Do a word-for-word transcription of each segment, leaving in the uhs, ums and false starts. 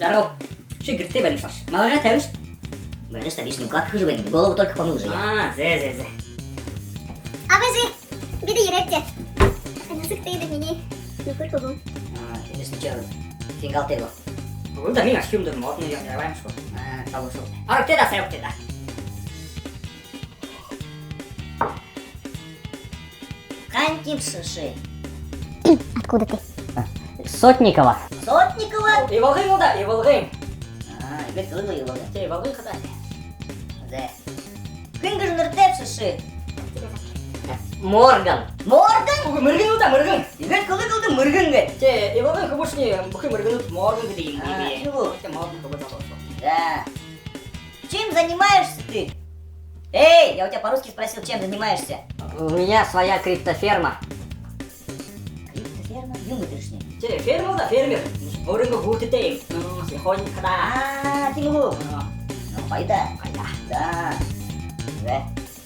Жаргал, ши гэртээ байна гүш? Малгай табиш. Байна, что лишним, как хыжи байна? Голову только помыл же я. А, зэ, зэ, зэ. Абы зэ, бидэ ерээбди. Насык тэдэ минии нүхэр хүбүүн. А, энэ случай фингалтай гү? Үгы даа, минии ашхи юм даа, модно, я, я вайм шо. А, табу шо. Арагты даа, сай угты даа. Хантим ши. Откуда ты? Сотникова. Сотникова? Ивалгын даа, Ивалгын. А, иигээд хэлэгыл, Ивалгын. Тэ, Ивалгын хадаа. Зэ. Хэн гэжэ нэрэтэйбши? Морган. Морган? Үгы, мэргэн даа, мэргэн. Иигээд хэлэгыл даа, мэргэн гээд. Тэ, Ивалгын хүбүүшни бүхы мэргэнүүд Морган гэдэг юм. А, бибии. Юу? Тэ, Морган хүбүүн залуушуул. Да. Чем занимаешься ты? Эй, я у тебя по-русски спросил, чем занимаешься? У меня своя криптоферма. Криптоферма? Юун мэдэршни? Тэ, фермер даа, фермер. Өөрынгөө һүртэтэй юм. Ну, сихонник даа. А, тиимэ гү? А. Ну, гоё даа. Гоё даа. Да. Зэ.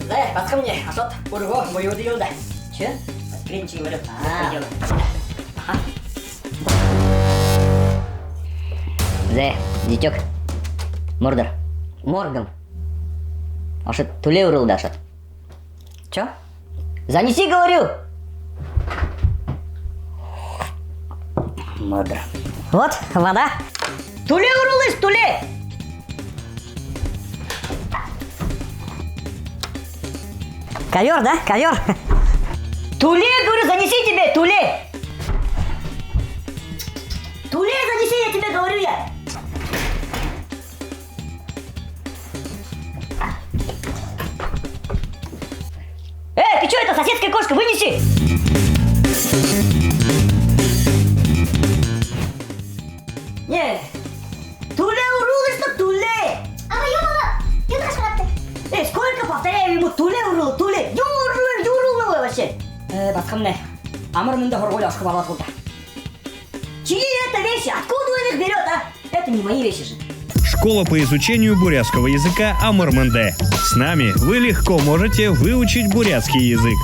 Зэ, басагамни, ашаад, үргөө, буюуды юун даа. Че? Скрин чи вырыв. А. Аха. Зэ, зятёк. Мордор. Морган. Ашаад, түлеэ үрыл даа, ашаад. Чё? Занеси, говорю. Мордор. Вот, вода. Түлеэ үрылыш, түлеэ. Ковёр, да? Ковёр. Түлеэ, говорю, занеси тебе, түлеэ. Түлеэ занеси, я тебе говорю, я. Э, ты чё, это соседская кошка, вынеси! Не, түлеэ үрылыш даа, түлеэ! Ама, ё-моё, юун хашхарабта? Э, сколько повторяю ему, түлеэ үрыл, түлеэ! Юун үрыл, юун үрыл вообще? Э, басагамни, амар мэндэ һургуули ошохо болоод гү даа. Чьи это вещи? Откуда он их берёт, а? Это не мои вещи же. Школа по изучению бурятского языка «Амар мэндэ». С нами вы легко можете выучить бурятский язык.